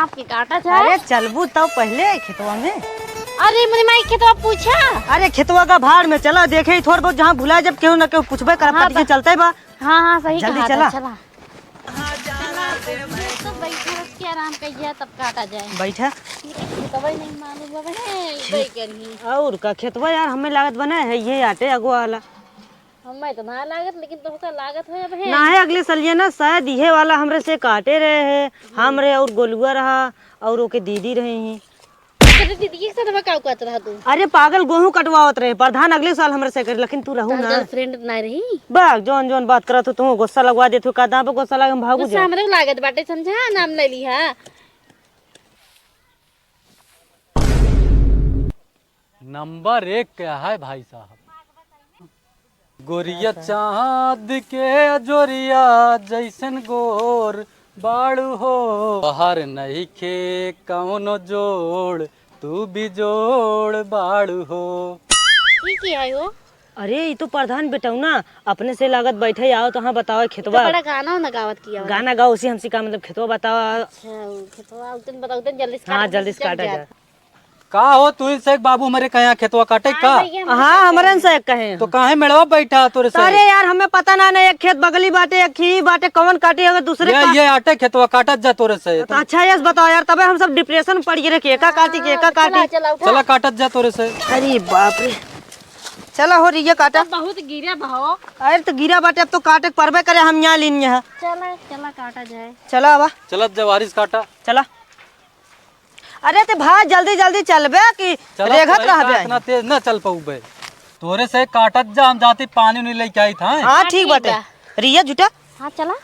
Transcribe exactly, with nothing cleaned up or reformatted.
आपके काटा जाए। अरे चलबू तब पहले खेतवा में। अरे मने माई खेतवा पूछा। अरे खेतवा का भाड़ में चला, देखे ही थोड़ बहुत जहाँ भुला जब केहू न केहू पूछबे करब, हाँ, काट के बा-, चलते बा। हाँ, हाँ, सही जल्दी कहा था, चला। चला। चला, तो बैठा रह के आराम कइया, तब काटा जाए। बैठा। लेकिन खेतवा ही नहीं मालूम बा, हे, ई बैगन ही। और का खेतवा यार, हमें लागत बना है, ये आटे अगवा वाला। हमें तो ना लागत, लेकिन तोहका लागत हो अब है। ना है, अगले सलिए ना शायद इहे वाला हमरे से काटे रहे है, हमरे और गोलुआ रहा और ओके दीदी रही ही। तेरे दीदी के साथ का कहत रहा तू? अरे पागल, गोहूँ कटवावत रहे प्रधान, अगले साल हमरे से करे, लेकिन तू रहू तार ना। Girlfriend ना रही? बाग, जौन जौन बात करत हो, तू गुस्सा लगवा देत हो, का दाब गुस्सा लगे, हम भागू गुस्सा जाओ। हमरे लागत बाटे, समझा, नाम ले लिहा। नंबर एक के है भाई साहब। गोरिया चाँद के अजोरिया जैसन गोर बाड़ू हो, तोहर नइखे कौनो जोड़, तू बिजोड़ बाड़ू हो। ई की है हो? अरे, ई तो प्रधान बेटौना अपने से लागत बैठे आओ तो हाँ बताओ ई तो खेतवा। बड़ा गाना वाना गावत किया बा। गाना गाओ, उसी हमसे का मतलब खेतवा बताओ। अच्छा, उ खेतवा उतन बताओ, उतन जल्दी से हाँ, काट, जल्दी से जल्दी काटा जा। जा। का हो तू से बाबू हमरे कहाँ खेतवा काटे हाँ का? भैया, हमरे हाँ, साथ हमरे कहें। से कहे। तो काहे मेड़वा बैठा तोरे से? अरे यार, हमें पता ना, ना एक खेत बगली बाटे, एक ही बाटे, कौन काटे अगर दूसरे ये, का ये आटे खेतवा काटत जा तोरे से। तो अच्छा, ये बताओ यार, तबे हम सब depression में पड़ गए रहे, के का काटी, के का चला, काटी। चला, उठा। चला काटत जा तोरे से। अरे बाप रे, चला हो रही है काटा। तो बहुत गिरा भाव। अरे तो गिरा बाटे, अब तो काटे के परबे करे, हम यहाँ लीन यहाँ। चला, चला काटा जाए। चला आवा। चलत जा वारिस काटा। चला। अरे ते भाई जल्दी जल्दी चलबे कि चला, रेगत तोरे रहबे का आई। इतना तेज ना चल पउबे। तोरे से काटत जा, हम जाती पानी उनी लेके आई था। हाँ, हाँ, ठीक ठीक बाटे। बा। रिया झूठा। हाँ, चला।